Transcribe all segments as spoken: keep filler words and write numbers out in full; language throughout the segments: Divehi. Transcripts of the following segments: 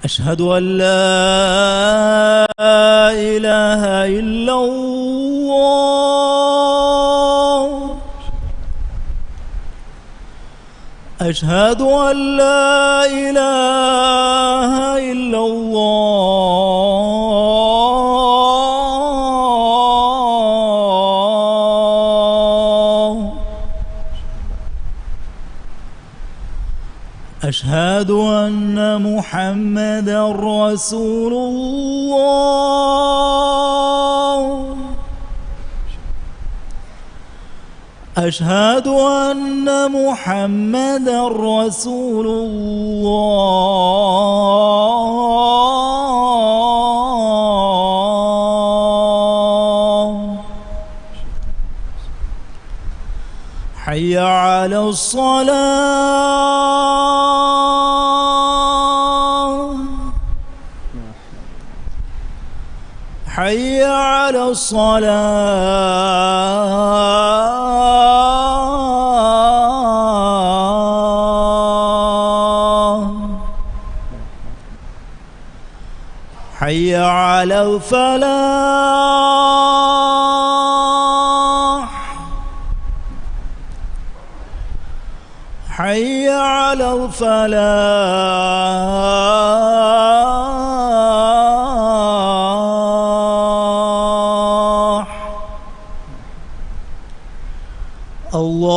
أشهد أن لا إله إلا الله. أشهد أن لا إله إلا الله. أشهد أن محمدا رسول الله. أشهد أن محمدا رسول الله. حي على الصلاة. حي على الصلاة. حي على الفلاح. حي على الفلاح. الله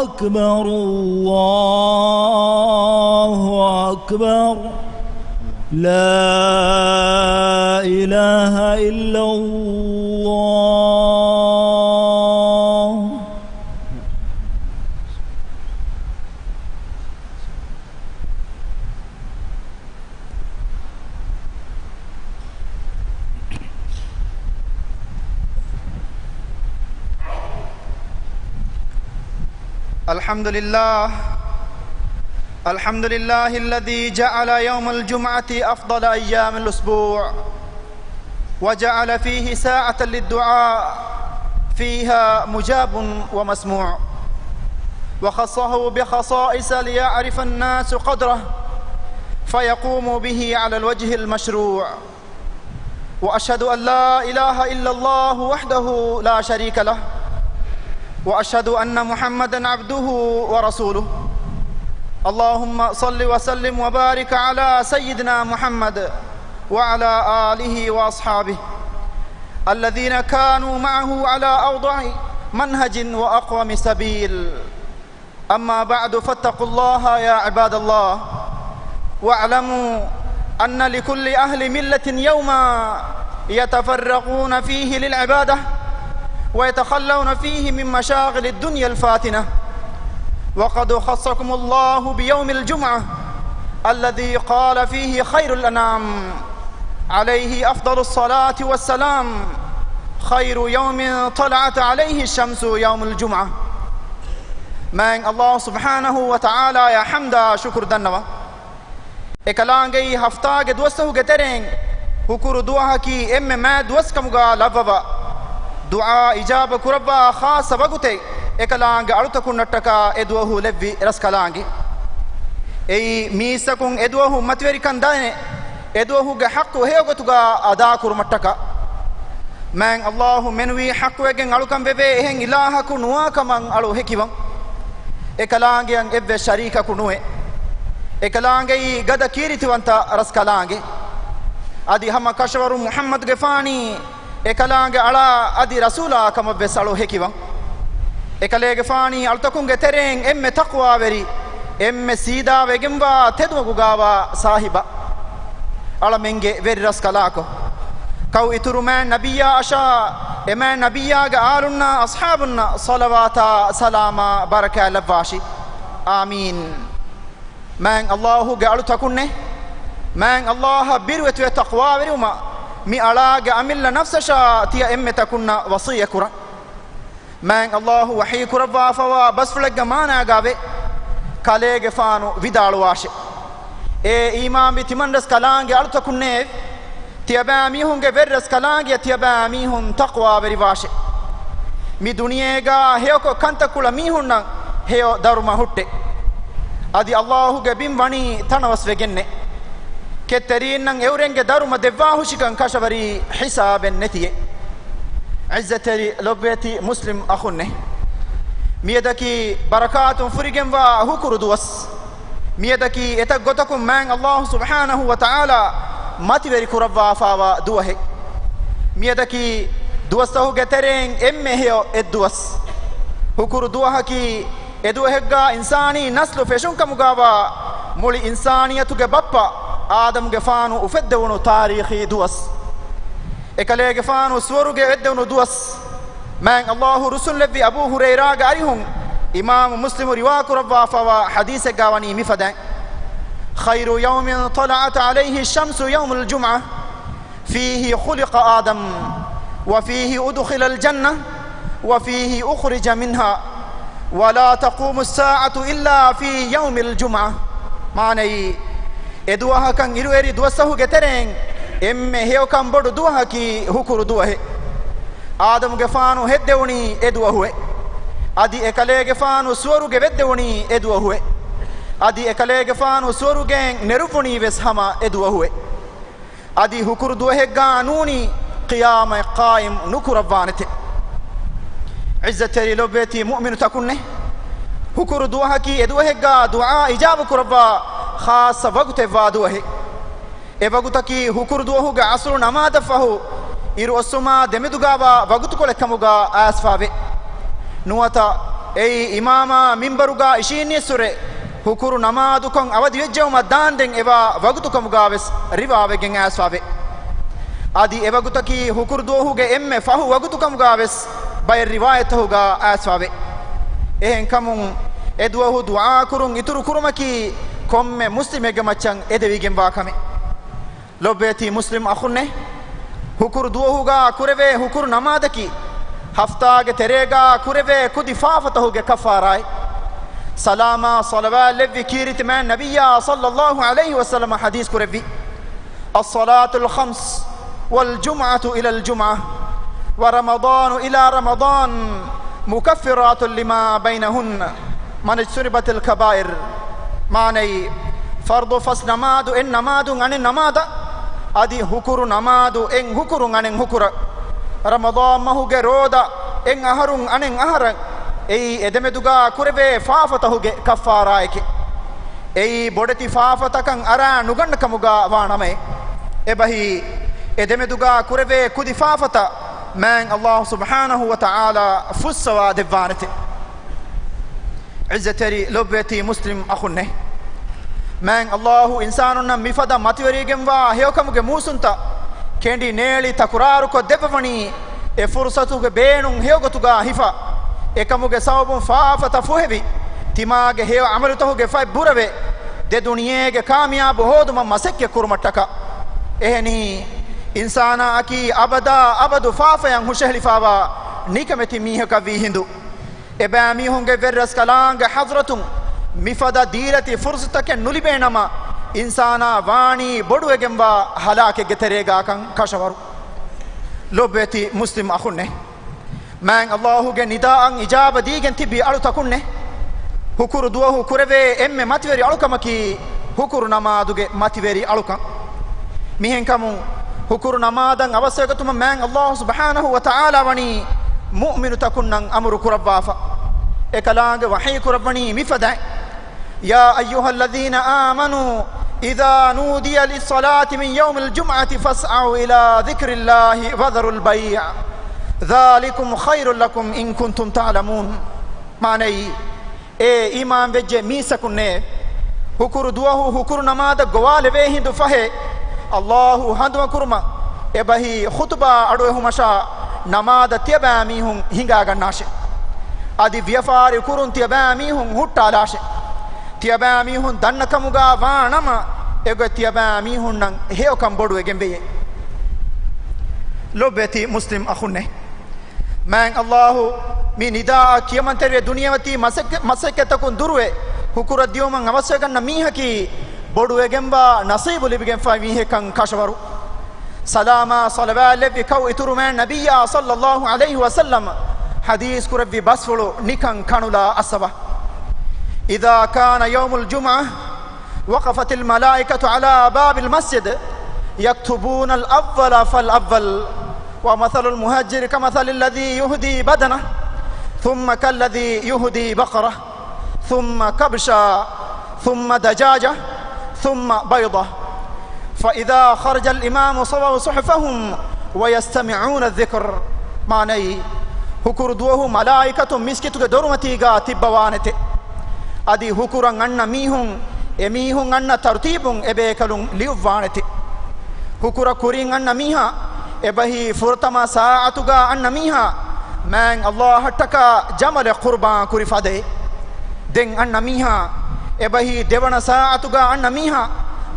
أكبر، الله أكبر. لا إله إلا الله. الحمد لله. الحمد لله الذي جعل يوم الجمعة أفضل أيام الأسبوع، وجعل فيه ساعة للدعاء فيها مجاب ومسموع، وخصه بخصائص ليعرف الناس قدره فيقوموا به على الوجه المشروع. وأشهد أن لا إله إلا الله وحده لا شريك له، وأشهد أن محمدا عبده ورسوله. اللهم صل وسلم وبارك على سيدنا محمد وعلى آله وأصحابه الذين كانوا معه على أوضح منهج وأقوم سبيل. أما بعد، فاتقوا الله يا عباد الله، واعلموا أن لكل أهل ملة يوما يتفرقون فيه للعبادة ويتخلون فيه من مشاغل الدنيا الفاتنة، وقد خصكم الله بيوم الجمعة الذي قال فيه خير الأنام عليه أفضل الصلاة والسلام: خير يوم طلعت عليه الشمس يوم الجمعة. މާތް ﷲ ސުބްޙާނަހޫ ވަތަޢާލާއަށް ޙަމްދާ ޝުކުރު ދަންނަވަން. އެކަލާނގެއީ ހަފްތާގެ ދުވަސްތަކުގެ ތެރެއިން ހުކުރު ދުވަހަކީ އެންމެ މާތް ދުވަސް ކަމުގަ ލައްވަވާ، ދުޢާ އިޖާބަ ކުރައްވާ ޚާއްޞަ ވަގުތެއް. އެކަލާނގެ އަޅުތަކުންނަށްޓަކާ އެ ދުވަހު ލެއްވި ރަސްކަލާނގެ. އެއީ މީސްތަކުން އެ ދުވަހު މަތިވެރިކަން ދަނެ، އެ ދުވަހުގެ ޙައްޤު ހެޔޮ ގޮތުގަ އަދާކުރުމަށްޓަކާ. މާތް ﷲ މެނުވީ ޙައްޤުވެގެން އަޅުކަން ވެވޭ އެހެން އިލާހަކު ނުވާ ކަމަށް އަޅު ހެކިވަން. އެކަލާނގެއަށް އެއްވެސް ޝަރީކަކު ނުވޭ. އެކަލާނގެއީ ގަދަ ކީރިތިވަންތަ ރަސްކަލާނގެ. އަދި ހަމަ ކަށަވަރުން މުޙައްމަދުގެފާނީ އެކަލާނގެ އަޅާ އަދި ރަސޫލާ ކަމަށްވެސް އަޅު ހެކިވަން. އެކަލޭގެފާނީ އަޅުތަކުންގެ ތެރެއިން އެންމެ ތަޤްވާވެރި، އެންމެ ސީދާވެގެންވާ ތެދުމަގުގާވާ ސާހިބާ، އަޅަމެންގެ ވެރި ރަސްކަލާކޮ. ކައު އިތުރު މާތް ނަބިއްޔާ އަށާ، އެ މާތް ނަބިއްޔާގެ އާލުންނާ އަޞްޙާބުންނަށް ޞަލަވާތާ ސަލާމާ ބަރަކާތް ލައްވާށި. އާމީން. މާތް ﷲ ގެ އަޅުތަކުންނޭ، މާތް ﷲ އަށް ބިރުވެތިވެ ތަޤްވާވެރިވުމަށް މި އަޅާގެ އަމިއްލަ ނަފްސަށާ ތިޔަ އެންމެތަކުންނަށް ވަޞިއްޔަތް ކުރަން. މާތް ﷲ ވަޙީ ކުރައްވާފަވާ ބަސްފުޅެއްގެ މާނާގައިވޭ، ކަލޭގެފާނު ވިދާޅުވާށެ. އޭ އީމާންވި ތިމަންރަސްކަލާނގެ އަޅުތަކުންނޭ، ތިޔަބައިމީހުންގެ ވެރިރަސްކަލާނގެއަށް ތިޔަބައިމީހުން ތަޤްވާވެރިވާށެ. މި ދުނިޔޭގަ ހެޔޮކޮށް ކަންތައް ކުޅަ މީހުންނަށް ހެޔޮ ދަރުމަ ހުއްޓޭ. އަދި ﷲ ގެ ބިން ވަނީ ތަނަވަސްވެގެންނޭ. ކެތްތެރީންނަށް އެއުރެންގެ ދަރުމަ ދެއްވާހުށިކަން ކަށަވަރީ ހިސާބެއް ނެތިއޭ. ޢިއްޒަތްތެރި ލޮބުވެތި މުސްލިމް އަޚުންނޭ. މިއަދަކީ ބަރަކާތުން ފުރިގެންވާ ހުކުރު ދުވަސް. މިއަދަކީ އެތައް ގޮތަކުން މާތް ﷲ ސުބްޙާނަހޫ ވަތަޢާލާ މަތިވެރި ކުރައްވާފާވާ ދުވަހެއް. މިއަދަކީ ދުވަސްތަހުގެ ތެރެއިން އެންމެ ހެޔޮ އެއްދުވަސް. ހުކުރު ދުވަހަކީ އެދުވަހެއްގާ އިންސާނީ ނަސްލު ފެށުންކަމުގާވާ މުޅި އިންސާނިއްޔަތުގެ ބައްޕަ އާދަމުގެފާނު އުފެއްދެވުނު ތާރީޚީ ދުވަސް. އެކަލޭގެފާނު ސުވަރުގެ އެއްދެވުނު ދުވަސް. މާތް ﷲ ރުއްސުންލެއްވި އަބޫ ހުރައިރާގެ އަރިހުން އިމާމު މުސްލިމު ރިވާކުރައްވާފަވާ ޙަދީޘެއްގާ ވަނީ މިފަދައިން، خير يوم طلعت عليه الشمس يوم الجمعة، فيه خلق آدم، وفيه أدخل الجنة، وفيه أخرج منها، ولا تقوم الساعة إلا في يوم الجمعة. މާނައީ، އެދުވަހަކަށް އިރުއެރި ދުވަސްތަހުގެ ތެރެއިން އެންމެ ހެޔޮކަން ބޮޑު ދުވަހަކީ ހުކުރު ދުވަހެއް. އާދަމުގެފާނު ހެއްދެވުނީ އެދުވަހުއޭ. އަދި އެކަލޭގެފާނު ސުވަރުގެ ވެއްދެވުނީ އެދުވަހުއޭ. އަދި އެކަލޭގެފާނު ސުވަރުގެއިން ނެރުއްވުނީ ވެސް ހަމަ އެދުވަހުއޭ. އަދި ހުކުރު ދުވަހެއްގާ ނޫނީ ޤިޔާމަތް ޤާއިމް ނުކުރައްވާނެތެ. ޢިއްޒަތްތެރި ލޮބުވެތި މުއުމިނުތަކުންނޭ، ހުކުރު ދުވަހަކީ އެދުވަހެއްގާ ދުޢާ އިޖާބަ ކުރައްވާ ޚާއްޞަ ވަގުތެއްވާ ދުވަހެއް. އެ ވަގުތަކީ ހުކުރު ދުވަހުގެ ޢަޞްރު ނަމާދަށްފަހު އިރުއޮއްސުމާ ދެމެދުގާވާ ވަގުތުކޮޅެއްކަމުގާ އައިސްފާވޭ. ނުވަތަ އެއީ އިމާމާ މިންބަރުގާ އިށީންނިއްސުރެ ހުކުރު ނަމާދުކޮށް އަވަދިވެއްޖެއުމަށް ދާންދެން އެވާ ވަގުތުކަމުގާވެސް ރިވާވެގެން އައިސްފާވޭ. އަދި އެވަގުތަކީ ހުކުރު ދުވަހުގެ އެންމެ ފަހު ވަގުތުކަމުގާވެސް ބައެއް ރިވާޔަތްތަހުގާ އައިސްފާވޭ. އެހެންކަމުން އެދުވަހު ދުޢާކުރުން އިތުރު ކުރުމަކީ ކޮންމެ މުސްލިމެއްގެ މައްޗަށް އެދެވިގެންވާ ކަމެއް. ލޮބުވެތި މުސްލިމް އަޚުންނޭ، ހުކުރު ދުވަހުގާ ކުރެވޭ ހުކުރު ނަމާދަކީ ހަފްތާގެ ތެރޭގާ ކުރެވޭ ކުދި ފާފަތަހުގެ ކައްފާރާއެއް. ސަލާމާ ޞަލަވާތް ލެއްވި ކީރިތި މާތް ނަބިއްޔާ ޞައްލައްލާހު ޢަލައިހި ވަސައްލަމަ ޙަދީޘް ކުރެއްވި، الصلاة الخمس والجمعة إلى الجمعة ورمضان إلى رمضان مكفرات لما بينهن. من اجتنبت الكبائر، މާނައީ، ފަރްޟު ފަސް ނަމާދު އެއް ނަމާދުން އަނެއް ނަމާދަށް، އަދި ހުކުރު ނަމާދު އެއް ހުކުރުން އަނެއް ހުކުރަށް، ރަމަޟާން މަހުގެ ރޯދަ އެއް އަހަރުން އަނެއް އަހަރަށް، އެއީ އެދެމެދުގާ ކުރެވޭ ފާފަތަހުގެ ކައްފާރާއެކޭ. އެއީ ބޮޑެތި ފާފަތަކަށް އަރާ ނުގަންނަ ކަމުގާ ވާ ނަމައެއް. އެބަހީ، އެދެމެދުގާ ކުރެވޭ ކުދި ފާފަތައް މާތް ﷲ ސުބްޙާނަހޫ ވަތަޢާލާ ފުއްސަވާ ދެއްވާނެތެ. ޢިއްޒަތްތެރި ލޮބުވެތި މުސްލިމް އަޚުންނޭ، މާތް ﷲ އިންސާނުންނަށް މިފަދަ މަތިވެރިވެގެންވާ ހެޔޮކަމުގެ މޫސުންތައް ކެނޑި ނޭޅި ތަކުރާރުކޮށް ދެއްވަވަނީ، އެ ފުރުޞަތުގެ ބޭނުން ހެޔޮގޮތުގާ ހިފާ، އެކަމުގެ ސަބަބުން ފާފަތައް ފުހެވި، ތިމާގެ ހެޔޮ ޢަމަލުތަހުގެ ފަތް ބުރަވެ، ދެ ދުނިޔޭގެ ކާމިޔާބު ހޯދުމަށް މަސައްކަތް ކުރުމަށްޓަކާ. އެހެނީ، އިންސާނާއަކީ އަބަދާ އަބަދު ފާފަޔަށް ހުށަހެޅިފާވާ ނިކަމެތި މީހަކަށްވީ ހިނދު، އެބައިމީހުންގެ ވެރިރަސްކަލާނގެ ޙަޟްރަތުން މިފަދަ ދީލަތި ފުރުޞަތަކެއް ނުލިބޭނަމަ، އިންސާނާ ވާނީ ބޮޑުވެގެންވާ ހަލާކެއްގެ ތެރޭގާކަން ކަށަވަރު. ލޮބުވެތި މުސްލިމް އަޚުންނޭ، މާތް ﷲ ގެ ނިދާއަށް އިޖާބަ ދީގެން ތިބި އަޅުތަކުންނޭ، ހުކުރު ދުވަހު ކުރެވޭ އެންމެ މަތިވެރި އަޅުކަމަކީ ހުކުރު ނަމާދުގެ މަތިވެރި އަޅުކަން. މިހެންކަމުން، ހުކުރު ނަމާދަށް އަވަސްވެގަތުމަށް މާތް ﷲ ސުބްޙާނަހޫ ވަތަޢާލާ ވަނީ މުއުމިނުތަކުންނަށް އަމުރު ކުރައްވާފަ. އެކަލާނގެ ވަޙީ ކުރައްވަނީ މިފަދައިން، يا أيها الذين آمنوا إذا نودي للصلاة من يوم الجمعة فاسعوا إلى ذكر الله وذروا البيع ذلكم خير لكم إن كنتم تعلمون. މާނައީ، އޭ އީމާންވެއްޖެ މީސްތަކުންނޭ! ހުކުރު ދުވަހު ހުކުރު ނަމާދަށް ގޮވާލެވޭ ހިނދު ފަހެ، ﷲ ހަނދުމަކުރުމަށް އެބަހީ ޚުޠުބާ އަޑުއެހުމަށާ ނަމާދަށް ތިޔަބައިމީހުން ހިނގާގަންނާށޭ. އަދި ވިޔަފާރި ކުރުން ތިޔަބައިމީހުން ހުއްޓާލާށޭ. ތިޔަބައިމީހުން ދަންނަ ކަމުގާ ވާ ނަމަ، އެގޮތް ތިޔަބައިމީހުންނަށް ހެޔޮކަން ބޮޑުވެގެން ވެޔޭ. ލޮބުވެތި މުސްލިމް އަޚުންނޭ! މާތް ﷲ މި ނިދާއަށް ކިޔަމަންތެރިވެ ދުނިޔެމަތީ މަސައްކަ-، މަސައްކަތްތަކުން ދުރުވެ ހުކުރަށް ދިޔުމަށް އަވަސްވެގަންނަ މީހަކީ ބޮޑުވެގެންވާ ނަސީބު ލިބިގެންފައި މީހެއްކަން ކަށަވަރު. ސަލާމާ ޞަލަވާތް ލެއްވި ކައު އިތުރު މާތް ނަބިއްޔާ ޞައްލައްލާހު ޢަލައިހި ވަސައްލަމަ ޙަދީޘް ކުރެއްވި ބަސްފުޅު ނިކަން ކަނުލާ އައްސަވާ. إذا كان يوم الجمعة وقفت الملائكة على باب المسجد يكتبون الأول فالأول، ومثل المهاجر كمثل الذي يهدي بدنه ثم كالذي يهدي بقرة ثم كبشا ثم دجاجة ثم بيضة، فإذا خرج الإمام صووا صحفهم ويستمعون الذكر. މާނައީ، ހުކުރު ދުވަހު މަލާއިކަތުން މިސްކިތުގެ ދޮރުމަތީގާ ތިއްބަވާނެތެ. އަދި ހުކުރަށް އަންނަ މީހުން، އެމީހުން އަންނަ ތަރުތީބުން އެބޭކަލުން ލިޔުއްވާނެތެ. ހުކުރަށް ކުރިން އަންނަ މީހާ، އެބަހީ ފުރަތަމަ ސާޢަތުގާ އަންނަ މީހާ، މާތް ﷲ އަށްޓަކާ ޖަމަލެއް ޤުރުބާން ކުރި ފަދައެ. ދެން އަންނަ މީހާ، އެބަހީ ދެވަނަ ސާޢަތުގާ އަންނަ މީހާ،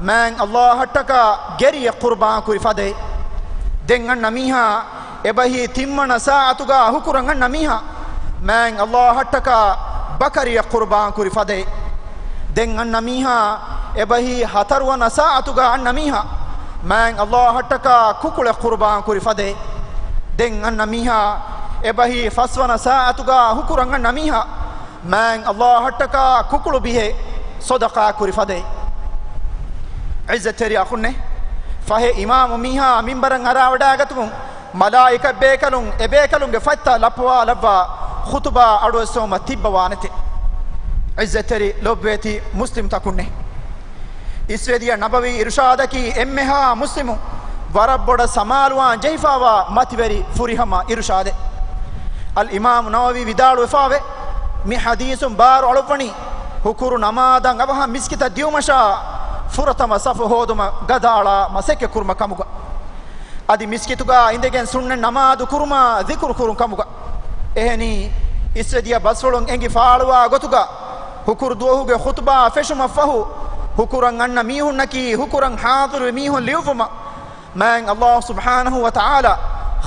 މާތް ﷲ އަށްޓަކާ ގެރިއެއް ޤުރުބާން ކުރި ފަދައެ. ދެން އަންނަ މީހާ، އެބަހީ ތިންވަނަ ސާޢަތުގާ ހުކުރަން އަންނަ މީހާ، މާތް ﷲ އަށްޓަކާ ބަކަރިއެއް ޤުރުބާން ކުރި ފަދައެ. ދެން އަންނަ މީހާ، އެބަހީ ހަތަރުވަނަ ސާޢަތުގާ އަންނަ މީހާ، މާތް ﷲ އަށްޓަކާ ކުކުޅެއް ޤުރުބާން ކުރި ފަދައެ. ދެން އަންނަ މީހާ، އެބަހީ ފަސްވަނަ ސާޢަތުގާ ހުކުރަން އަންނަ މީހާ، މާތް ﷲ އަށްޓަކާ ކުކުޅު ބިހެއް ޞަދަޤާ ކުރި ފަދައެ. ޢިއްޒަތްތެރި އަޚުންނޭ، ފަހެ އިމާމު މީހާ މިންބަރަށް އަރާވަޑައިގަތުމުން، މަލާއިކަތް ބޭކަލުން އެބޭކަލުންގެ ފަތްތައް ލައްޕަވާލައްވާ ޚުތުބާ އަޑުއައްސަވުމަށް ތިއްބަވާނެތެ. ޢިއްޒަތްތެރި ލޮބުވެތި މުސްލިމްތަކުންނޭ، އިސްވެދިޔަ ނަބަވީ އިރުޝާދަކީ އެންމެހާ މުސްލިމު ވަރަށް ބޮޑަށް ސަމާލުވާން ޖެހިފާވާ މަތިވެރި ފުރިހަމަ އިރުޝާދެއް. އަލްއިމާމު ނަވަވީ ވިދާޅުވެފާވެ، މި ޙަދީޘުން ބާރު އަޅުއްވަނީ، ހުކުރު ނަމާދަށް އަވަހަށް މިސްކިތަށް ދިޔުމަށާ، ފުރަތަމަ ސަފު ހޯދުމަށް ގަދައަޅާ މަސައްކަތް ކުރުމަށް ކަމުގަ، އަދި މިސްކިތުގަ އިނދެގެން ސުންނަތް ނަމާދު ކުރުމާ ޛިކުރު ކުރުން ކަމުގަ. އެހެނީ، އިސްވެދިޔަ ބަސްފުޅުން އެނގި ފާޅުވާ ގޮތުގަ، ހުކުރު ދުވަހުގެ ޚުތުބާ ފެށުމަށްފަހު، ހުކުރަށް އަންނަ މީހުންނަކީ ހުކުރަށް ޙާޟިރުވި މީހުން ލިޔުއްވުމަށް، މާތް ﷲ ސުބްޙާނަހޫ ވަތަޢާލާ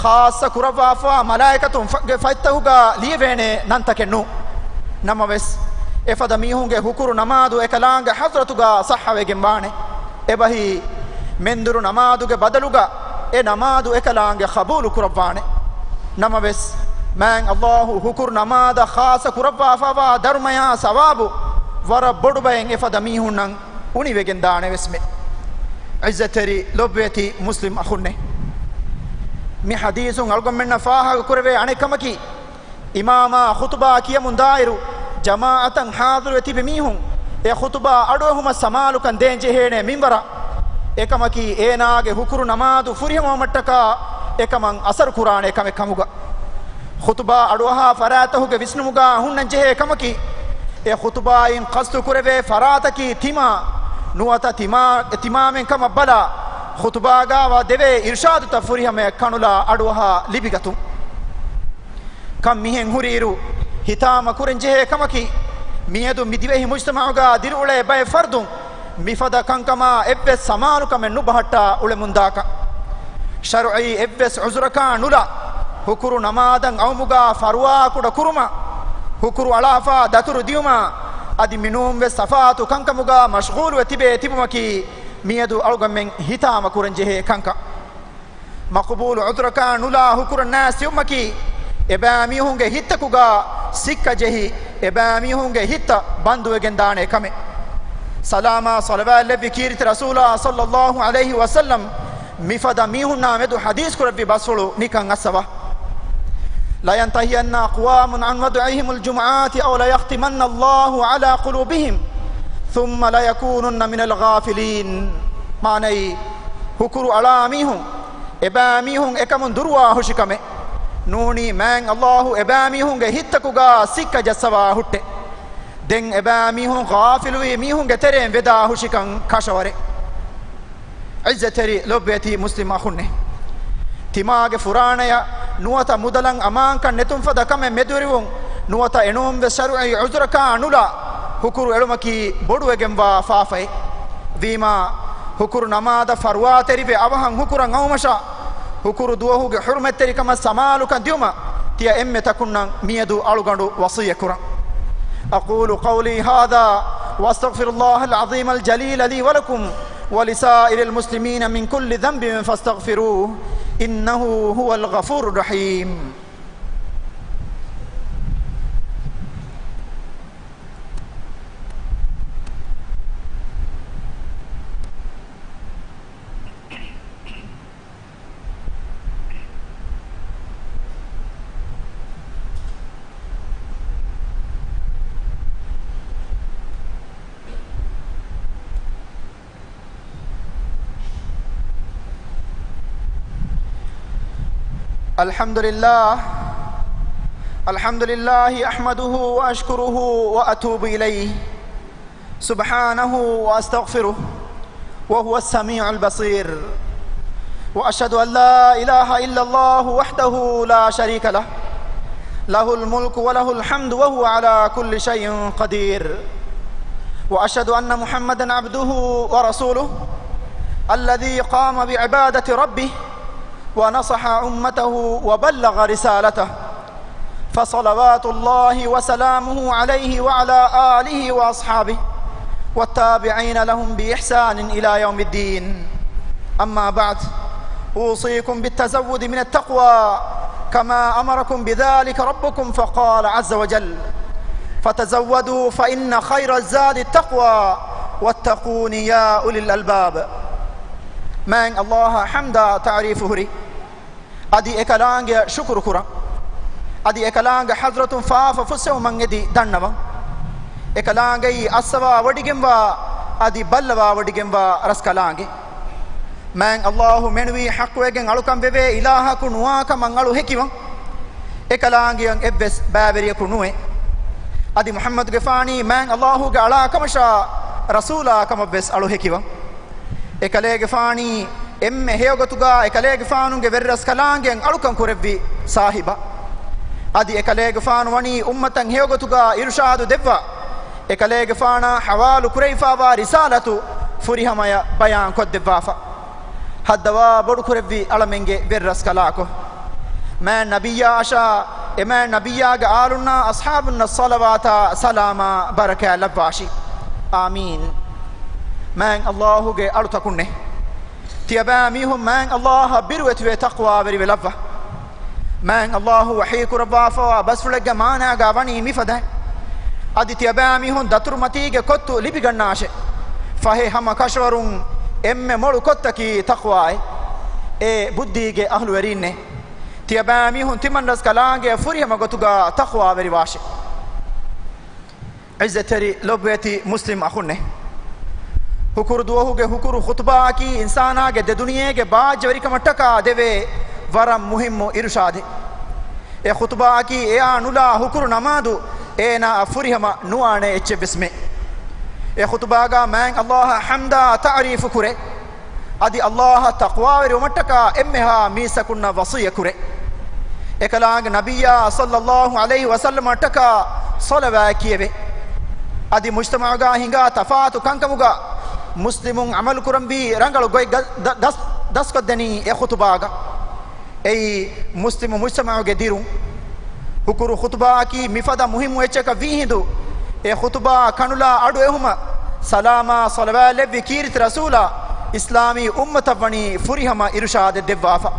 ޚާއްޞަ ކުރައްވާފާ މަލާއިކަތުންގެ ފަތްތަކުގަ ލިޔެވޭނެ ނަންތަކެއް ނޫން. ނަމަވެސް، އެފަދަ މީހުންގެ ހުކުރު ނަމާދު އެކަލާނގެ ޙަޟްރަތުގަ ޞައްޙަވެގެން ވާނެ. އެބަހީ، މެންދުރު ނަމާދުގެ ބަދަލުގަ އެ ނަމާދު އެކަލާނގެ ޤަބޫލު ކުރައްވާނެ. ނަމަވެސް، މާތް ﷲ ހުކުރު ނަމާދަށް ޚާއްޞަ ކުރައްވާފާވާ ދަރުމަޔާ ސަވާބު ވަރަށް ބޮޑު ބައެއް އެފަދަ މީހުންނަށް އުނިވެގެން ދާނެވެސްމެ. ޢިއްޒަތްތެރި ލޮބުވެތި މުސްލިމް އަޚުންނޭ، މި ޙަދީޘުން އަޅުގަނޑުމެންނަށް ފާހަގަ ކުރެވޭ އަނެއް ކަމަކީ، އިމާމާ ޚުތުބާ ކިޔަމުން ދާއިރު، ޖަމާޢަތަށް ޙާޟިރުވެ ތިބި މީހުން އެ ޚުތުބާ އަޑުއެހުމަށް ސަމާލުކަން ދޭން ޖެހޭނެ މިންވަރަށް. އެކަމަކީ، އޭނާގެ ހުކުރު ނަމާދު ފުރިހަމަވުމަށްޓަކާ އެކަމަށް އަސަރު ކުރާނެ ކަމެއް ކަމުގަ. ޚުތުބާ އަޑުއަހާ ފަރާތަކުގެ ވިސްނުމުގާ ހުންނަން ޖެހޭ ކަމަކީ، އެ ޚުތުބާއިން ޤަޞްދު ކުރެވޭ ފަރާތަކީ ތިމާ، ނުވަތަ ތިމާ، ތިމާމެން ކަމަށް ބަލާ، ޚުތުބާގާވާ ދެވޭ އިރުޝާދުތައް ފުރިހަމަޔަށް ކަނުލާ އަޑުއަހާ ލިބިގަތުން. ކަން މިހެން ހުރިއިރު، ހިތާމަ ކުރަން ޖެހޭ ކަމަކީ، މިއަދު މި ދިވެހި މުޖްތަމަޢުގާ ދިރިއުޅޭ ބައެއް ފަރުދުން މިފަދަ ކަންކަމާ އެއްވެސް ސަމާލުކަމެއް ނުބަހައްޓާ އުޅެމުންދާކަށް. ޝަރުޢީ އެއްވެސް ޢުޛުރަކާ ނުލާ، ހުކުރު ނަމާދަށް އައުމުގާ ފަރުވާކުޑަ ކުރުމާ، ހުކުރު އަޅާފާ ދަތުރު ދިޔުމާ، އަދި މިނޫންވެސް ތަފާތު ކަންކަމުގާ މަޝްޣޫލުވެ ތިބޭ ތިބުމަކީ، މިއަދު އަޅުގަނޑުމެން ހިތާމަ ކުރަން ޖެހޭ ކަންކަން. މަޤުބޫލު ޢުޛުރަކާ ނުލާ ހުކުރަން ނާސް ދިޔުމަކީ، އެބައިމީހުންގެ ހިތްތަކުގާ ސިއްކަ ޖެހި، އެބައިމީހުންގެ ހިތްތައް ބަންދުވެގެން ދާނެ ކަމެއް. ސަލާމާ ޞަލަވާތް ލެއްވި ކީރިތި ރަސޫލާ ޞައްލައްލާހު ޢަލައިހި ވަސައްލަމް މިފަދަ މީހުންނާ މެދު ޙަދީޘް ކުރެއްވި ބަސްފުޅު ނިކަން އައްސަވާ. لينتهين أقوام عن وضعهم الجمعات أو ليختمن الله على قلوبهم ثم ليكونن من الغافلين. މާނައީ، ހުކުރު އަޅާ މީހުން، އެބައިމީހުން އެކަމުން ދުރުވާ ހުށިކަމެއް ނޫނީ، މާތް ﷲ އެބައިމީހުންގެ ހިތްތަކުގާ ސިއްކަ ޖައްސަވާ ހުއްޓެ. ދެން އެބައިމީހުން ޣާފިލުވީ މީހުންގެ ތެރެއިން ވެދާ ހުށިކަން ކަށަވަރެއް. ޢިއްޒަތްތެރި ލޮބުވެތި މުސްލިމް އަޚުންނޭ، ތިމާގެ ފުރާނަޔަށް ނުވަތަ މުދަލަށް އަމާންކަން ނެތުން ފަދަ ކަމެއް މެދުވެރިވުން ނުވަތަ އެނޫންވެސް ޝަރުޢީ ޢުޛުރަކާ ނުލާ ހުކުރު އެޅުމަކީ ބޮޑުވެގެންވާ ފާފައެއް. ވީމާ، ހުކުރު ނަމާދަށް ފަރުވާތެރިވެ އަވަހަށް ހުކުރަށް އައުމަށާ، ހުކުރު ދުވަހުގެ ޙުރުމަތްތެރިކަމަށް ސަމާލުކަން ދިޔުމަށް ތިޔަ އެންމެ ތަކުންނަށް މިއަދު އަޅުގަނޑު ވަޞިއްޔަތް ކުރަން. أقول قولي هذا وأستغفر الله العظيم الجليل لي ولكم ولسائر المسلمين من كل ذنب فاستغفروه إنه هو الغفور الرحيم. الحمد لله. الحمد لله أحمده وأشكره وأتوب إليه سبحانه وأستغفره وهو السميع البصير. وأشهد أن لا إله إلا الله وحده لا شريك له، له الملك وله الحمد وهو على كل شيء قدير. وأشهد أن محمدا عبده ورسوله الذي قام بعبادة ربه ونصح أمته وبلغ رسالته، فصلوات الله وسلامه عليه وعلى آله وأصحابه والتابعين لهم بإحسان إلى يوم الدين. أما بعد، أوصيكم بالتزود من التقوى كما أمركم بذلك ربكم فقال عز وجل: فتزودوا فإن خير الزاد التقوى واتقون يا أولي الألباب. މާތް ﷲ އަށް ޙަމްދާ ތަޢުރީފު ހުރި. އަދި އެކަލާނގެއަށް ޝުކުރު ކުރަން. އަދި އެކަލާނގެ ޙަޟްރަތުން ފާފަ ފުއްސެވުމަށް އެދި ދަންނަވަން. އެކަލާނގެއީ އައްސަވާ ވޮޑިގެންވާ އަދި ބައްލަވާ ވޮޑިގެންވާ ރަސްކަލާނގެ. މާތް ﷲ މެނުވީ ޙައްޤުވެގެން އަޅުކަން ވެވޭ އިލާހަކު ނުވާކަމަށް އަޅު ހެކިވަން. އެކަލާނގެއަށް އެއްވެސް ބައިވެރިޔަކު ނުވޭ. އަދި މުޙައްމަދުގެފާނީ މާތް ﷲގެ އަޅާ ކަމަށާ ރަސޫލާ ކަމަށްވެސް އަޅު ހެކިވަން. އެކަލޭގެފާނީ އެންމެ ހެޔޮގޮތުގާ އެކަލޭގެފާނުގެ ވެރިރަސްކަލާނގެއަށް އަޅުކަން ކުރެއްވި ސާހިބާ. އަދި އެކަލޭގެފާނު ވަނީ އުއްމަތަށް ހެޔޮގޮތުގާ އިރުޝާދު ދެއްވާ، އެކަލޭގެފާނާ ޙަވާލު ކުރެވިފާވާ ރިސާލަތު ފުރިހަމަޔަށް ބަޔާން ކޮށްދެއްވާފަ. ހައްދަވާ ބޮޑުކުރެއްވި އަޅަމެންގެ ވެރިރަސްކަލާކޮ، މާތް ނަބިއްޔާ އަށާ އެ މާތް ނަބިއްޔާގެ އާލުންނާ އަޞްޙާބުންނަށް ޞަލަވާތާ ސަލާމާ ބަރަކާތް ލައްވާށި. އާމީން. މާތް ﷲގެ އަޅުތަކުންނޭ. ތިޔަބައިމީހުން މާތް ﷲއަށް ބިރުވެތިވެ ތަޤްވާވެރިވެ ލައްވާ. މާތް ﷲ ވަޙީ ކުރައްވާފަވާ ބަސްފުޅެއްގެ މާނާގާ ވަނީ މިފަދައިން. އަދި ތިޔަބައިމީހުން ދަތުރުމަތީގެ ކޮއްތު ލިބިގަންނާށޭ. ފަހެ ހަމަ ކަށަވަރުން އެންމެ މޮޅު ކޮއްތަކީ ތަޤްވާއޭ. އޭ ބުއްދީގެ އަހްލުވެރީންނޭ. ތިޔަބައިމީހުން ތިމަންރަސްކަލާނގެއަށް ފުރިހަމަ ގޮތުގާ ތަޤްވާވެރިވާށޭ. ޢިއްޒަތްތެރި ލޮބުވެތި މުސްލިމް އަޚުންނޭ. ހުކުރު ދުވަހުގެ ހުކުރު ޚުޠުބާއަކީ އިންސާނާގެ ދެ ދުނިޔޭގެ ބާއްޖަވެރިކަމަށްޓަކާ ދެވޭ ވަރަށް މުހިއްމު އިރުޝާދެއް. އެ ޚުޠުބާއަކީ އެއާ ނުލާ ހުކުރު ނަމާދު އޭނާއަށް ފުރިހަމަ ނުވާނެ އެއްޗެއްވެސް މެ. އެ ޚުޠުބާގާ މާތް ﷲއަށް ޙަމްދާ ތަޢުރީފު ކުރޭ. އަދި ﷲއަށް ތަޤްވާވެރިވުމަށްޓަކާ އެންމެހާ މީސްތަކުންނަށް ވަޞިއްޔަތް ކުރޭ. އެކަލާނގެ ނަބިއްޔާ ޞައްލައްލާހު ޢަލައިހި ވަސައްލަމަށްޓަކާ ޞަލަވާތް ކިޔެވޭ. އަދި މުޖްތަމަޢުގާ ހިނގާ ތަފާތު ކަންކަމުގާ މުސްލިމުން ޢަމަލުކުރަންވީ ރަނގަޅު ގޮތް ގަ-، ދަ-، ދަސް-، ދަސްކޮށްދެނީ އެ ޚުޠުބާގަ. އެއީ މުސްލިމު މުޖްތަމަޢުގެ ދިރުން. ހުކުރު ޚުޠުބާއަކީ މިފަދަ މުހިއްމު އެއްޗަކަށް ވީހިނދު، އެ ޚުޠުބާ ކަނުލާ އަޑު އެހުމަށް ސަލާމާ ޞަލަވާތް ލެއްވި ކީރިތި ރަސޫލާ އިސްލާމީ އުއްމަތަށް ވަނީ ފުރިހަމަ އިރުޝާދެއް ދެއްވާފަ.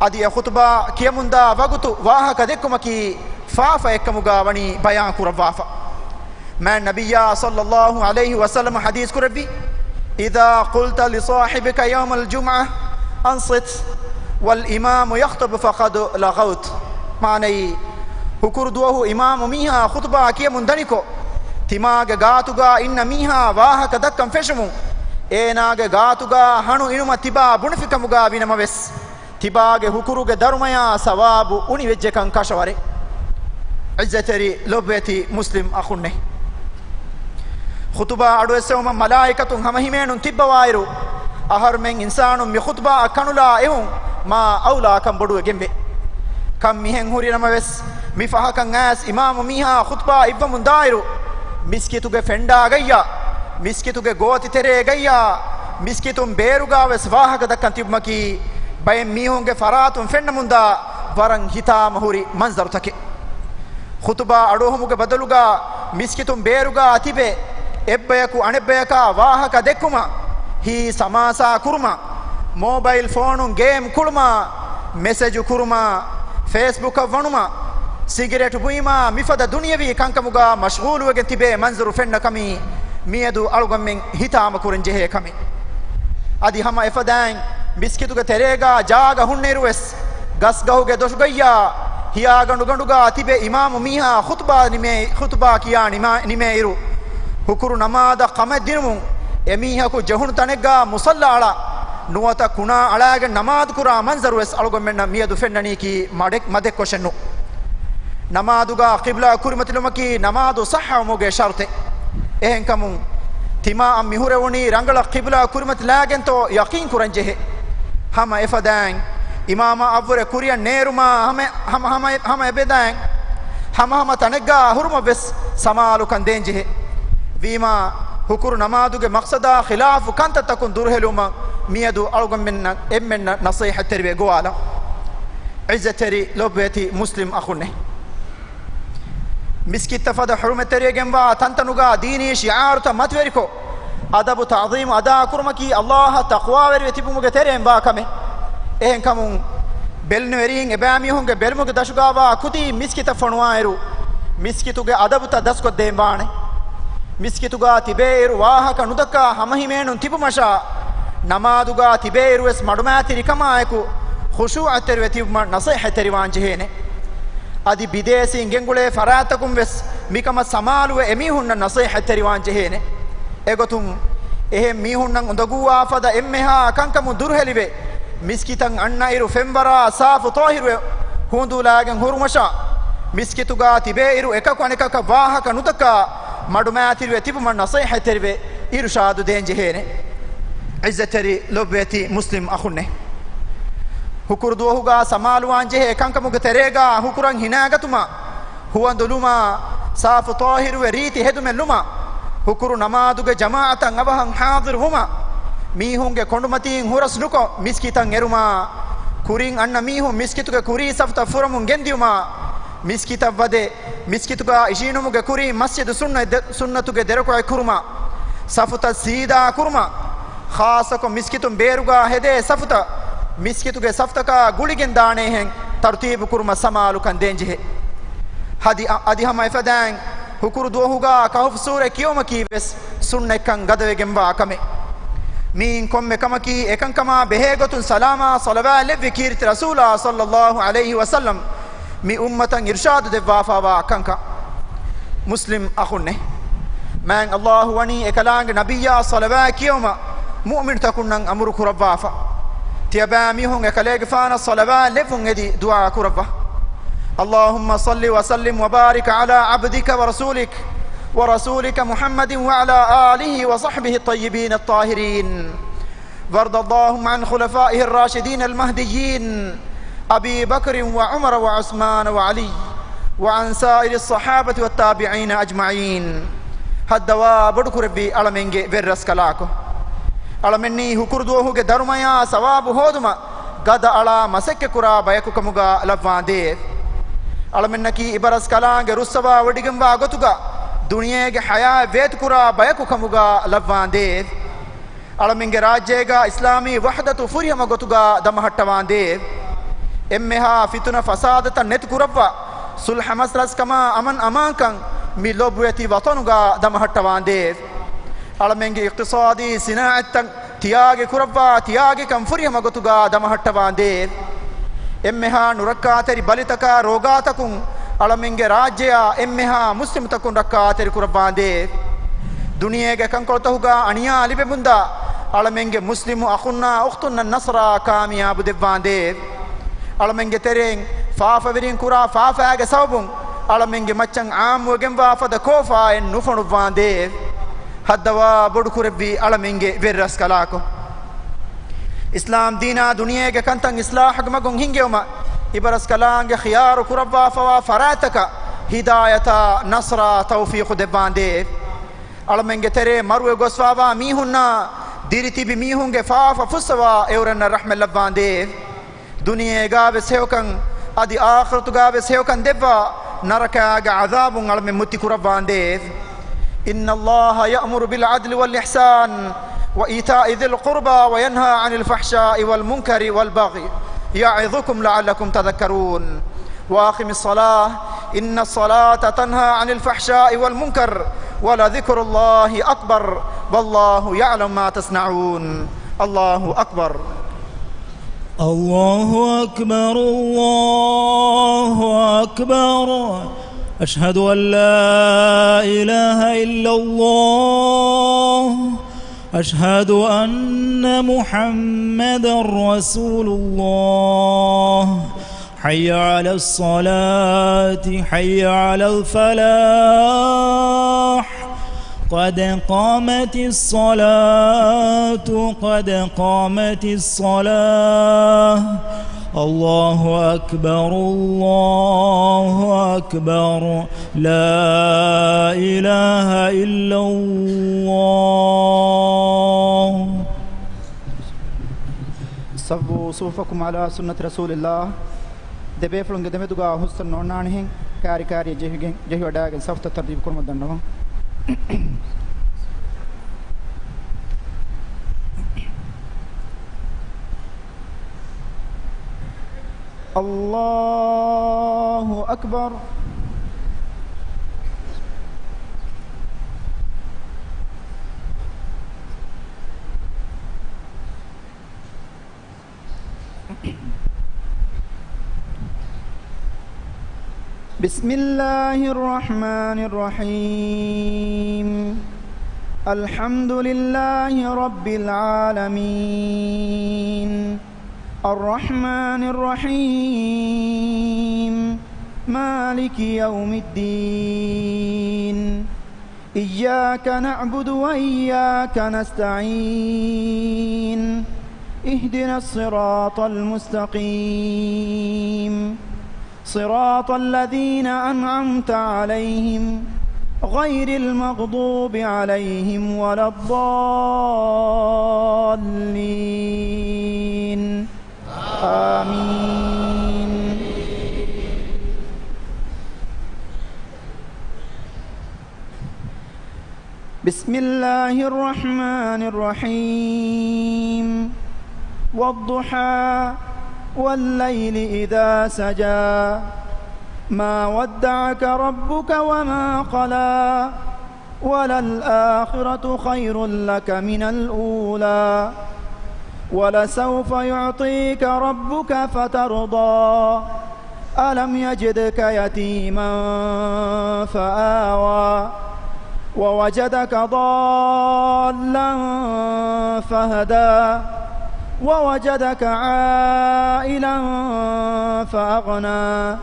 އަދި އެ ޚުޠުބާ ކިޔަމުންދާ ވަގުތު ވާހަކަ ދެއްކުމަކީ ފާފައެއްކަމުގާ ވަނީ ބަޔާން ކުރައްވާފަ. މާތް ނަބިއްޔާ ޞައްލައްލާހު ޢަލައިހި ވަސައްލަމަ ޙަދީޘް ކުރެއްވި، إذا قلت لصاحبك يوم الجمعة أنصت والإمام يخطب فقد لغوت. މާނައީ، ހުކުރު ދުވަހު އިމާމު މީހާ ޚުޠުބާ ކިޔަމުން ދަނިކޮށް، ތިމާގެ ގާތުގާ އިންނަ މީހާ ވާހަކަ ދައްކަން ފެށުމުން، އޭނާގެ ގާތުގާ ހަނު އިނުމަށް ތިބާ ބުނެފިކަމުގާ ވިނަމަވެސް، ތިބާގެ ހުކުރުގެ ދަރުމަޔާ ސަވާބު އުނިވެއްޖެކަން ކަށަވަރޭ. ޢިއްޒަތްތެރި ލޮބުވެތި މުސްލިމް އަޚުންނޭ. ޚުޠުބާ އަޑުއެއްސެވުމަށް މަލާއިކަތުން ހަމަހިމޭނުން ތިއްބަވާއިރު، އަހަރުމެން އިންސާނުން މި ޚުޠުބާއަށް ކަނުލާ އެހުން މާ އައުލާކަން ބޮޑުވެގެންވޭ. ކަން މިހެން ހުރިނަމަވެސް، މި ފަހަކަށް އައިސް އިމާމު މީހާ ޚުޠުބާ އިއްވަމުން ދާއިރު، މިސްކިތުގެ ފެންޑާގައްޔާ، މިސްކިތުގެ ގޯތިތެރޭގައްޔާ، މިސްކިތުން ބޭރުގާވެސް ވާހަކަ ދައްކަން ތިބުމަކީ، ބައެއް މީހުންގެ ފަރާތުން ފެންނަމުންދާ ވަރަށް ހިތާމަހުރި މަންޒަރުތަކެއް. ޚުޠުބާ އަޑުއެހުމުގެ ބަދަލުގާ މިސްކިތުން ބޭރުގާ ތިބެ، އެއްބަޔަކު އަނެއްބަޔަކާ ވާހަކަ ދެއްކުމަށް، ހީސް ހަމާސާ ކުރުމަށް، މޯބައިލް ފޯނުން ގޭމް ކުޅުމާ، މެސެޖު ކުރުމާ، ފޭސްބުކަށް ވަނުމާ، ސިގިރޭޓު ބުއިމާ، މިފަދަ ދުނިޔަވީ ކަންކަމުގާ މަޝްޣޫލުވެގެން ތިބޭ މަންޒަރު ފެންނަ ކަމީ، މިއަދު އަޅުގަނޑުމެން ހިތާމަ ކުރަން ޖެހޭ ކަމެއް. އަދި ހަމަ އެފަދައިން މިސްކިތުގެ ތެރޭގާ ޖާގަ ހުންނައިރުވެސް، ގަސްގަހުގެ ދޮށުގައްޔާ، ހިޔާގަނޑުގަނޑުގާ ތިބެ އިމާމު މީހާ ޚުޠުބާ ނިމޭ، ޚުޠުބާ ކިޔާ ނިމާ، ނިމޭއިރު، ހުކުރު ނަމާދަށް ކަމެއް ދިނުމުން، އެމީހަކު ޖެހުނު ތަނެއްގާ މުޞައްލާ އަޅާ، ނުވަތަ ކުނާ އަޅާގެން ނަމާދު ކުރާ މަންޒަރު ވެސް އަޅުގަނޑުމެންނަށް މިއަދު ފެންނަނީކީ މަޑެއް-، މަދެއްކޮށެއްނު. ނަމާދުގާ ޤިބްލާ ކުރިމަތިލުމަކީ ނަމާދު ޞައްޙަވުމުގެ ޝަރުޠެއް. އެހެންކަމުން، ތިމާއަށް މިހުރެވުނީ ރަނގަޅަށް ޤިބްލާ ކުރިމަތިލާގެންތޯ ޔަޤީން ކުރަން ޖެހޭ. ހަމަ އެފަދައިން، އިމާމާ އަށްވުރެ ކުރިއަށް ނޭރުމާ ހަމަ، ހަމަ، ހަމަ، ހަމަ އެބަދައިން، ހަމަހަމަ ތަނެއްގާ އަހުރުމަށް ވެސް ސަމާލުކަން ދޭންޖެހޭ. ވީމާ، ހުކުރު ނަމާދުގެ މަޤްޞަދާ ޚިލާފު ކަންތައްތަކުން ދުރުހެލުމަށް މިއަދު އަޅުގަނޑުމެންނަށް އެންމެންނަށް ނަޞޭޙަތްތެރިވެ ގޮވާލަން. ޢިއްޒަތްތެރި ލޮބުވެތި މުސްލިމް އަޚުންނޭ! މިސްކިތްތައް ފަދަ ޙުރުމަތްތެރިވެގެންވާ ތަންތަނުގާ ދީނީ ޝިޢާރުތައް މަތިވެރިކޮށް، އަދަބު ތަޢުޒީމު އަދާކުރުމަކީ ﷲ އަށް ތަޤްވާވެރިވެ ތިބުމުގެ ތެރެއިން ވާ ކަމެއް. އެހެންކަމުން، ބެލުނުއެރީން އެބައިމީހުންގެ ބެލުމުގެ ދަށުގާވާ ކުދީ މިސްކިތަށް ފޮނުވާއިރު، މިސްކިތުގެ އަދަބުތައް ދަސްކޮށްދޭން ވާނެ. މިސްކިތުގާ ތިބޭއިރު ވާހަކަ ނުދައްކާ ހަމަހިމޭނުން ތިބުމަށާ، ނަމާދުގާ ތިބޭއިރުވެސް މަޑުމައިތިރިކަމާއެކު ޚުޝޫޢަތްތެރިވެ ތިބުމަށް ނަޞޭޙަތްތެރިވާން ޖެހޭނެ. އަދި ބިދޭސީން ގެންގުޅޭ ފަރާތްތަކުން ވެސް މިކަމަށް ސަމާލުވެ އެމީހުންނަށް ނަޞޭޙަތްތެރިވާން ޖެހޭނެ. އެގޮތުން، އެހެން މީހުންނަށް އުނދަގޫވާ ފަދަ އެންމެހާ ކަންކަމުން ދުރުހެލިވެ، މިސްކިތަށް އަންނައިރު ފެންވަރާ ސާފު ޠާހިރުވެ ހޫނދޫލާގެން ހުރުމަށާ، މިސްކިތުގާ ތިބޭއިރު އެކަކު އަނެކަކަށް ވާހަކަ ނުދައްކާ، މަޑުމައިތިރިވެ ތިބުމަށް ނަޞޭޙަތްތެރިވެ އިރުޝާދު ދޭންޖެހޭނެ. ޢިއްޒަތްތެރި ލޮބުވެތި މުސްލިމް އަޚުންނޭ! ހުކުރު ދުވަހުގާ ސަމާލުވާން ޖެހޭ ކަންކަމުގެ ތެރޭގާ ހުކުރަށް ހިނާގަތުމަށް، ހުވަނދު ލުމާ، ސާފު ޠާހިރުވެ ރީތި ހެދުމެއް ލުމާ، ހުކުރު ނަމާދުގެ ޖަމާޢަތަށް އަވަހަށް ޙާޟިރު ވުމާ، މީހުންގެ ކޮނޑުމަތީން ހުރަސް ނުކޮށް މިސްކިތަށް އެރުމާ، ކުރިން އަންނަ މީހުން މިސްކިތުގެ ކުރީ ސަފުތައް ފުރަމުން ގެންދިޔުމާ، މިސްކިތަށް ވަދެ، މިސްކިތުގާ އިށީނުމުގެ ކުރިން މަސްޖިދު ސުންނަތް ދެ-، ސުންނަތުގެ ދެރަކުޢަތް ކުރުމާ، ސަފުތައް ސީދާ ކުރުމާ، ޚާއްޞަކޮށް މިސްކިތުން ބޭރުގާ ހެދޭ ސަފުތައް، މިސްކިތުގެ ސަފުތަކާ ގުޅިގެން ދާނޭހެން ތަރުތީބު ކުރުމަށް ސަމާލުކަން ދޭންޖެހޭ. އަދި، އަދި ހަމަ އެފަދައިން، ހުކުރު ދުވަހުގާ ކަހުފު ސޫރަ ކިޔުމަކީ ވެސް ސުންނަތްކަން ގަދަވެގެންވާ ކަމެއް. މިއިން ކޮންމެ ކަމަކީ އެކަންކަމާ ބެހޭގޮތުން ސަލާމާ ޞަލަވާތް ލެއްވި ކީރިތި ރަސޫލާ ޞައްލައްލާހު ޢަލައިހި ވަސައްލަމް މި އުއްމަތަށް އިރުޝާދު ދެއްވާފާވާ ކަންކަން. މުސްލިމް އަޚުންނޭ! މާތް ﷲ ވަނީ އެކަލާނގެ ނަބިއްޔާ ޞަލަވާތް ކިޔަވުމަށް މުއުމިނުތަކުންނަށް އަމުރު ކުރައްވާފަ. ތިޔަބައިމީހުން އެކަލޭގެފާނަށް ޞަލަވާތް ލެއްވުން އެދި ދުޢާ ކުރައްވާ. اللهم صل وسلم وبارك على عبدك ورسولك، ورسولك محمد وعلى آله وصحبه الطيبين الطاهرين. وارض اللهم عن خلفائه الراشدين المهديين أبي بكر وعمر وعثمان وعلي وعن سائر الصحابة والتابعين أجمعين. ހައްދަވާ ބޮޑުކުރެއްވި އަޅަމެންގެ ވެރިރަސްކަލާކޮ! އަޅަމެންނީ ހުކުރު ދުވަހުގެ ދަރުމަޔާ ސަވާބު ހޯދުމަށް ގަދައަޅާ މަސައްކަތްކުރާ ބަޔަކު ކަމުގާ ލައްވާނދޭވެ! އަޅަމެންނަކީ އިބަރަސްކަލާނގެ ރުއްސަވާވޮޑިގެންވާ ގޮތުގަ ދުނިޔޭގެ ޙަޔާތް ވޭތުކުރާ ބަޔަކު ކަމުގާ ލައްވާނދޭވެ! އަޅަމެންގެ ރާއްޖޭގާ އިސްލާމީ ވަޙްދަތު ފުރިހަމަ ގޮތުގާ ދަމަހައްޓަވާނދޭވެ! އެންމެހާ ފިތުނަ ފަސާދަތައް ނެތި ކުރައްވާ، ޞުލްޙަ މަސްލަސްކަމާ އަމަން އަމާންކަން މި ލޮބުވެތި ވަޠަނުގާ ދަމަހައްޓަވާނދޭވެ! އަޅަމެންގެ އިޤްތިޞާދީ ސިނާޢަތްތައް ތިޔާގި ކުރައްވާ، ތިޔާގިކަން ފުރިހަމަ ގޮތުގާ ދަމަހައްޓަވާނދޭވެ! އެންމެހާ ނުރައްކާތެރި ބަލިތަކާ ރޯގާތަކުން އަޅަމެންގެ ރާއްޖެއާ އެންމެހާ މުސްލިމުތަކުން ރައްކާތެރިކުރައްވާނދޭވެ! ދުނިޔޭގެ ކަންކޮޅުތަކުގާ އަނިޔާ ލިބެމުންދާ އަޅަމެންގެ މުސްލިމު އަޚުންނާ އުޚްތުންނަށް ނަޞްރާ ކާމިޔާބު ދެއްވާނދޭވެ! އަޅަމެންގެ ތެރެއިން ފާފަވެރިން ކުރާ ފާފައިގެ ސަބަބުން އަޅަމެންގެ މައްޗަށް ޢާއްމުވެގެންވާ ފަދަ ކޯފާއެއް ނުފޮނުއްވާނދޭވެ! ހައްދަވާ ބޮޑުކުރެއްވި އަޅަމެންގެ ވެރިރަސްކަލާކޮ! އިސްލާމް ދީނާ ދުނިޔޭގެ ކަންތައް އިޞްލާޙުގެ މަގުން ހިންގެވުމަށް އިބަރަސްކަލާނގެ ޚިޔާރު ކުރައްވާފަވާ ފަރާތްތަކަށް ހިދާޔަތާ ނަޞްރާ ތައުފީޤު ދެއްވާނދޭވެ! އަޅަމެންގެ ތެރޭ މަރުވެ ގޮސްފާވާ މީހުންނާ ދިރިތިބި މީހުންގެ ފާފަ ފުއްސަވާ އެއުރެންނަށް ރަޙްމަތް ލައްވާނދޭވެ! ދުނިޔޭގާވެސް ހެޔޮކަން، އަދި އާޚިރަތުގާވެސް ހެޔޮކަން ދެއްވާ، ނަރަކާގެ ޢަޛާބުން އަޅަމެން މުއްތި ކުރައްވާނދޭވެ! إن الله يأمر بالعدل والإحسان وإيتاء ذي القربى وينهى عن الفحشاء والمنكر والبغي يعظكم لعلكم تذكرون. وأقم الصلاة إن الصلاة تنهى عن الفحشاء والمنكر ولذكر الله أكبر والله يعلم ما تصنعون. الله أكبر. الله أكبر، الله أكبر. أشهد أن لا إله إلا الله أشهد أن محمدا رسول الله. حي على الصلاة، حي على الفلاح. قد قامت الصلاة، قد قامت الصلاة. الله أكبر، الله أكبر. لا إله إلا الله. سووا صفوفكم على سنة رسول الله. ދެބޭފުޅުންގެ ދެމެދުގާ ހުސްތަން ނޯންނާނެހެން، ކާރި ކާރިއަށް ޖެހިގެން، ޖެހިވަޑައިގެން ސަފުތައް ތަރުތީބު ކުރުމަށް ދަންނަވަން. الله أكبر. بسم الله الرحمن الرحيم. الحمد لله رب العالمين. الرحمن الرحيم. مالك يوم الدين. إياك نعبد وإياك نستعين. اهدنا الصراط المستقيم. صراط الذين أنعمت عليهم غير المغضوب عليهم ولا الضالين. آمين. بسم الله الرحمن الرحيم. والضحى والليل إذا سجى. ما ودعك ربك وما قلى. وللآخرة خير لك من الأولى. ولسوف يعطيك ربك فترضى. ألم يجدك يتيما فآوى. ووجدك ضالا فهدى. ووجدك عائلا فأغنى.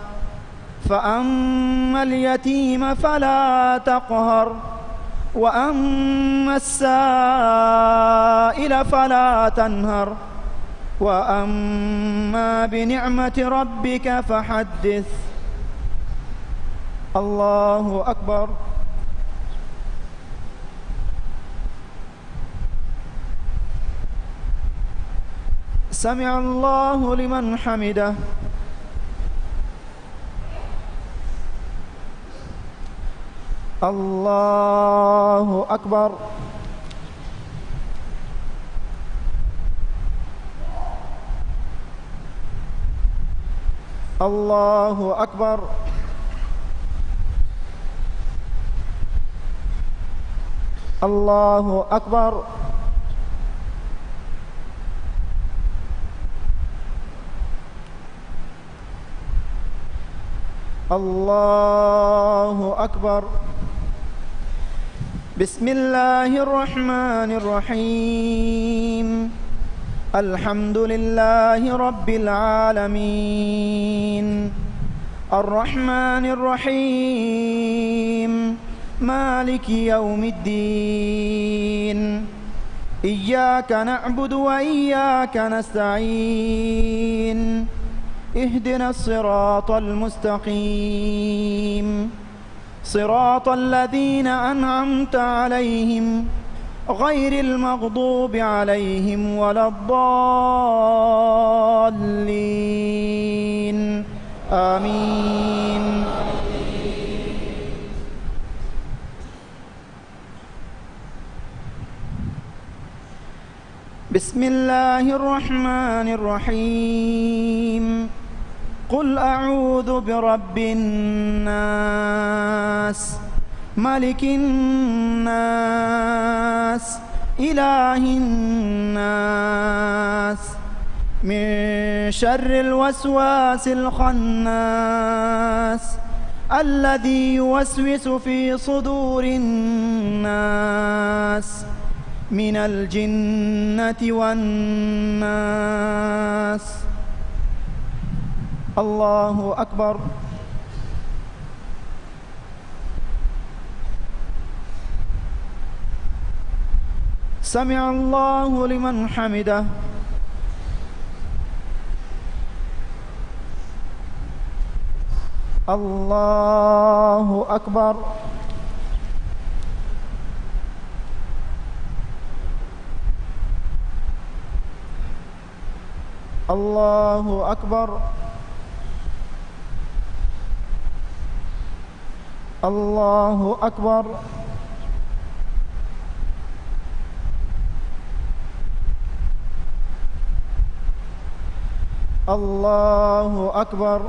فأما اليتيم فلا تقهر. وأما السائل فلا تنهر. وأما بنعمة ربك فحدث. الله أكبر. سمع الله لمن حمده. الله أكبر. الله أكبر. الله أكبر. الله أكبر. بسم الله الرحمن الرحيم. الحمد لله رب العالمين. الرحمن الرحيم. مالك يوم الدين. إياك نعبد وإياك نستعين. اهدنا الصراط المستقيم. صراط الذين أنعمت عليهم غير المغضوب عليهم ولا الضالين. آمين. بسم الله الرحمن الرحيم. قل أعوذ برب الناس، ملك الناس، إله الناس، من شر الوسواس الخناس، الذي يوسوس في صدور الناس، من الجنة والناس. الله أكبر. سمع الله لمن حمده. الله أكبر. الله أكبر. الله أكبر. الله أكبر.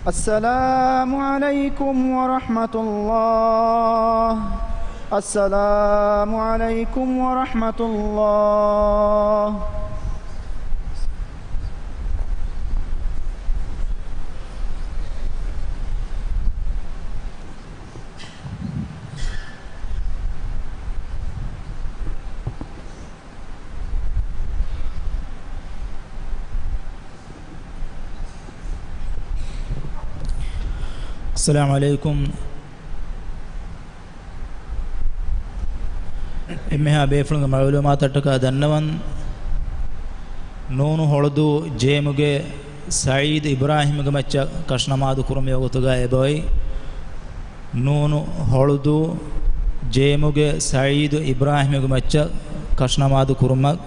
السلام عليكم ورحمة الله. السلام عليكم ورحمة الله. السلام عليكم. އެންމެހާ ބޭފުޅުންގެ މައުލޫމާތަށްޓަކާ ދަންނަވަން، ނޫނު ހޮޅުދޫ ޖޭމުގެ ސައީދު އިބްރާހިމްގެ މައްޗަށް ކަށުނަމާދު ކުރުމުގެ ވަގުތުގަ އެބައޮތް. ނޫނު ހޮޅުދޫ ޖޭމުގެ ސައީދު އިބްރާހިމްގެ މައްޗަށް ކަށުނަމާދު ކުރުމަށް